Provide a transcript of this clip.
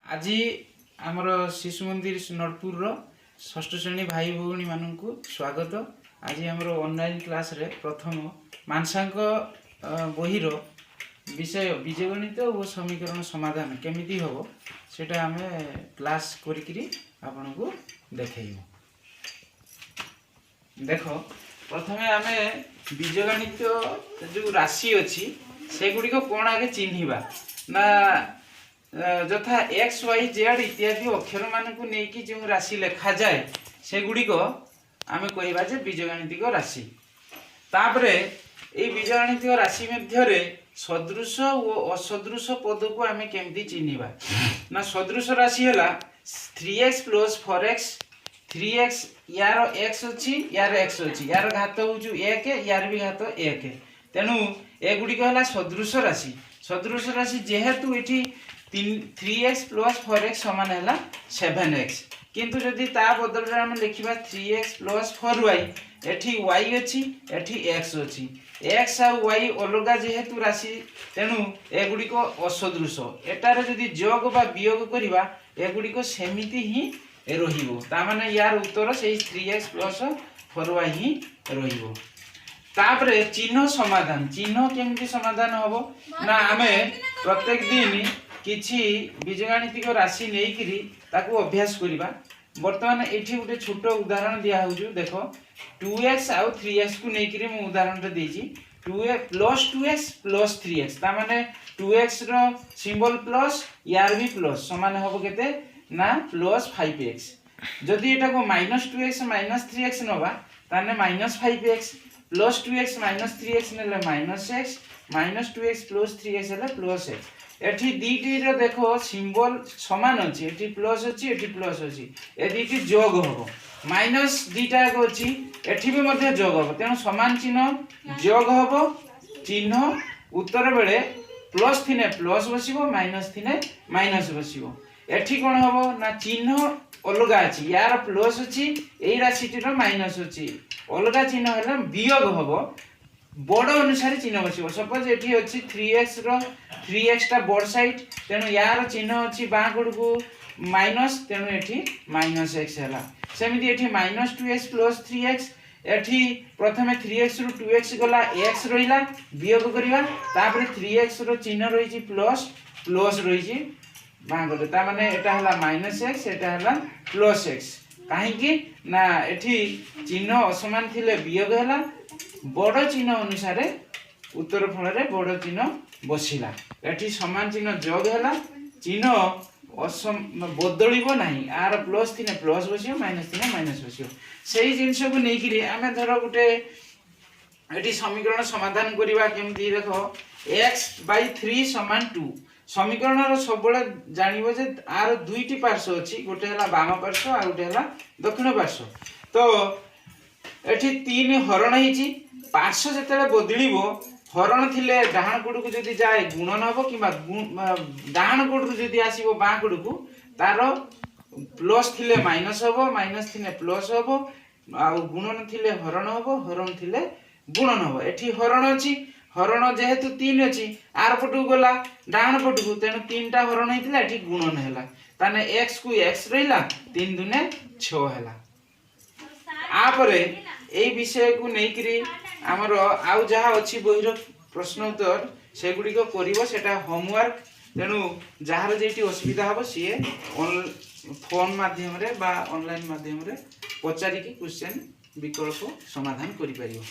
ଆଜି ଆମର ଶିଶୁ ମନ୍ଦିର ନଟପୁରର ଷଷ୍ଠ ଶ୍ରେଣୀ ଭାଇ ଭଉଣୀମାନଙ୍କୁ ସ୍ୱାଗତ। ଆଜି ଆମର ଅନଲାଇନ୍ କ୍ଲାସ୍ରେ ପ୍ରଥମ ମାନସାଙ୍କ ବହିର ବିଷୟ ବୀଜଗଣିତ ଓ ସମୀକରଣ ସମାଧାନ କେମିତି ହେବ, ସେଇଟା ଆମେ କ୍ଲାସ୍ କରିକିରି ଆପଣଙ୍କୁ ଦେଖେଇବୁ। ଦେଖ, ପ୍ରଥମେ ଆମେ ବୀଜଗଣିତ ଯେଉଁ ରାଶି ଅଛି, ସେଗୁଡ଼ିକ କ'ଣ ଆଗେ ଚିହ୍ନିବା ନା, ଯଥା ଏକ୍ସ, ୱାଇ, ଜେଡ୍ ଇତ୍ୟାଦି ଅକ୍ଷରମାନଙ୍କୁ ନେଇକି ଯେଉଁ ରାଶି ଲେଖାଯାଏ, ସେଗୁଡ଼ିକ ଆମେ କହିବା ଯେ ବୀଜଗାଣିତିକ ରାଶି। ତାପରେ ଏଇ ବୀଜଗାଣିତିକ ରାଶି ମଧ୍ୟରେ ସଦୃଶ ଓ ଅସଦୃଶ ପଦକୁ ଆମେ କେମିତି ଚିହ୍ନିବା ନା, ସଦୃଶ ରାଶି ହେଲା 3x plus 4x। 3x, ୟାର ଏକ୍ସ ଅଛି, ୟାର ଏକ୍ସ ଅଛି, ୟାର ଘାତ ହେଉଛି ଏକ, ୟାର ବି ଘାତ ଏକ। ତେଣୁ ଏଗୁଡ଼ିକ ହେଲା ସଦୃଶ ରାଶି। ସଦୃଶ ରାଶି ଯେହେତୁ ଏଠି 3x plus 4x ସମାନ ହେଲା 7x। କିନ୍ତୁ ଯଦି ତା ବଦଳରେ ଆମେ ଲେଖିବା 3x plus 4y, ଏଠି ୱାଇ ଅଛି, ଏଠି ଏକ୍ସ ଅଛି। ଏକ୍ସ ଆଉ ୱାଇ ଅଲଗା ଯେହେତୁ ରାଶି, ତେଣୁ ଏଗୁଡ଼ିକ ଅସଦୃଶ। ଏଟାରେ ଯଦି ଯୋଗ ବା ବିୟୋଗ କରିବା, ଏଗୁଡ଼ିକ ସେମିତି ହିଁ ରହିବ। ତା ମାନେ ୟାର ଉତ୍ତର ସେଇ 3x plus 4y ହିଁ ରହିବ। ତାପରେ ଚିହ୍ନ ସମାଧାନ। ଚିହ୍ନ କେମିତି ସମାଧାନ ହବ ନା, ଆମେ ପ୍ରତ୍ୟେକ ଦିନ କିଛି ବୀଜଗାଣିତିକ ରାଶି ନେଇକିରି ତାକୁ ଅଭ୍ୟାସ କରିବା। ବର୍ତ୍ତମାନ ଏଇଠି ଗୋଟେ ଛୋଟ ଉଦାହରଣ ଦିଆହେଉଛି। ଦେଖ, 2x ଆଉ 3x କୁ ନେଇକିରି ମୁଁ ଉଦାହରଣଟା ଦେଇଛି। Two a plus 2x plus 3x, ତା ମାନେ 2x ର ସିମ୍ବଲ ପ୍ଲସ୍, ୟାର ବି ପ୍ଲସ୍, ସମାନ ହବ କେତେ ନା ପ୍ଲସ୍ 5x। ଯଦି ଏଟାକୁ minus 2x minus 3x ନେବା, ତାହେଲେ minus 5x। Plus 2x minus 3x ନେଲେ minus x, minus 2x plus 3x ହେଲେ ପ୍ଲସ୍ ଏକ୍ସ। ଏଠି ଦୁଇଟିର ଦେଖ ସିମ୍ବଲ ସମାନ ଅଛି। ଏଠି ପ୍ଲସ୍ ଅଛି, ଏଠି ପ୍ଲସ୍ ଅଛି, ଏ ଦୁଇଟି ଯୋଗ ହବ। ମାଇନସ୍ ଦୁଇଟା ଯାକ ଅଛି, ଏଠି ବି ମଧ୍ୟ ଯୋଗ ହବ। ତେଣୁ ସମାନ ଚିହ୍ନ ଯୋଗ ହବ। ଚିହ୍ନ ଉତ୍ତର ବେଳେ ପ୍ଲସ୍ ଥିନେ ପ୍ଲସ୍ ବସିବ, ମାଇନସ୍ ଥିନେ ମାଇନସ୍ ବସିବ। ଏଠି କ'ଣ ହବ ନା, ଚିହ୍ନ ଅଲଗା ଅଛି, ୟାର ପ୍ଲସ୍ ଅଛି, ଏଇ ରାଶିଟିର ମାଇନସ୍ ଅଛି। ଅଲଗା ଚିହ୍ନ ହେଲେ ବିୟୋଗ ହବ। ବଡ଼ ଅନୁସାରେ ଚିହ୍ନ ବସିବ। ସପୋଜ ଏଠି ଅଛି 3x ର, 3x ଟା ବଡ଼ ସାଇଡ୍, ତେଣୁ ୟାର ଚିହ୍ନ ଅଛି ବାଁ କଡ଼କୁ ମାଇନସ୍, ତେଣୁ ଏଠି ମାଇନସ୍ ଏକ୍ସ ହେଲା। ସେମିତି ଏଠି minus 2x plus 3x। ଏଠି ପ୍ରଥମେ 3x ରୁ 2x ଗଲା, ଏକ୍ସ ରହିଲା, ବିୟୋଗ କରିବା। ତାପରେ 3x ର ଚିହ୍ନ ରହିଛି ପ୍ଲସ୍, ପ୍ଲସ୍ ରହିଛି ବାଁ କଡ଼ରେ, ତା ମାନେ ଏଟା ହେଲା ମାଇନସ୍ ଏକ୍ସ, ଏଟା ହେଲା ପ୍ଲସ୍ ଏକ୍ସ। କାହିଁକି ନା ଏଠି ଚିହ୍ନ ଅସମାନ ଥିଲେ ବିୟୋଗ ହେଲା, ବଡ଼ ଚିହ୍ନ ଅନୁସାରେ ଉତ୍ତର ଫଳରେ ବଡ଼ ଚିହ୍ନ ବସିଲା। ଏଠି ସମାନ ଚିହ୍ନ ଯୋଗ ହେଲା, ଚିହ୍ନ ଅସମ ବଦଳିବ ନାହିଁ। ଆର ପ୍ଲସ୍ ଥିଲେ ପ୍ଲସ୍ ବସିବ, ମାଇନସ୍ ଥିଲେ ମାଇନସ୍ ବସିବ। ସେଇ ଜିନିଷକୁ ନେଇକିରି ଆମେ ଧର ଗୋଟେ ଏଠି ସମୀକରଣ ସମାଧାନ କରିବା। କେମିତି ଦେଖ, ଏକ୍ସ ବାଇ 3 ସମାନ 2। ସମୀକରଣର ସବୁବେଳେ ଜାଣିବ ଯେ ଆର ଦୁଇଟି ପାର୍ଶ୍ୱ ଅଛି, ଗୋଟେ ହେଲା ବାମ ପାର୍ଶ୍ୱ ଆଉ ଗୋଟେ ହେଲା ଦକ୍ଷିଣ ପାର୍ଶ୍ୱ। ତ ଏଠି ତିନି ହରଣ ହେଇଛି। ପାର୍ଶ୍ୱ ଯେତେବେଳେ ବଦଳିବ, ହରଣ ଥିଲେ ଡାହାଣ କଡ଼କୁ ଯଦି ଯାଏ ଗୁଣନ ହବ, କିମ୍ବା ଡାହାଣ କଡ଼ରୁ ଯଦି ଆସିବ ବାଁ କଡ଼କୁ, ତାର ପ୍ଲସ୍ ଥିଲେ ମାଇନସ୍ ହବ, ମାଇନସ୍ ଥିଲେ ପ୍ଲସ୍ ହବ, ଆଉ ଗୁଣନ ଥିଲେ ହରଣ ହବ, ହରଣ ଥିଲେ ଗୁଣନ ହବ। ଏଠି ହରଣ ଅଛି। ହରଣ ଯେହେତୁ ତିନି ଅଛି, ଆର ପଟକୁ ଗଲା ଡାହାଣ ପଟକୁ, ତେଣୁ ତିନିଟା ହରଣ ହେଇଥିଲା, ଏଠି ଗୁଣନ ହେଲା। ତାହେଲେ ଏକ୍ସ କୁ ଏକ୍ସ ରହିଲା, ତିନି ଦୁନେ ଛଅ ହେଲା। ଆପରେ ଏଇ ବିଷୟକୁ ନେଇକିରି ଆମର ଆଉ ଯାହା ଅଛି ବହିର ପ୍ରଶ୍ନ ଉତ୍ତର, ସେଗୁଡ଼ିକ କରିବ। ସେଟା ହୋମୱାର୍କ। ତେଣୁ ଯାହାର ଯେଇଠି ଅସୁବିଧା ହବ, ସିଏ ଫୋନ୍ ମାଧ୍ୟମରେ ବା ଅନଲାଇନ୍ ମାଧ୍ୟମରେ ପଚାରିକି କ୍ୱେଶ୍ଚେନ୍ ବିକଳ୍ପ ସମାଧାନ କରିପାରିବ।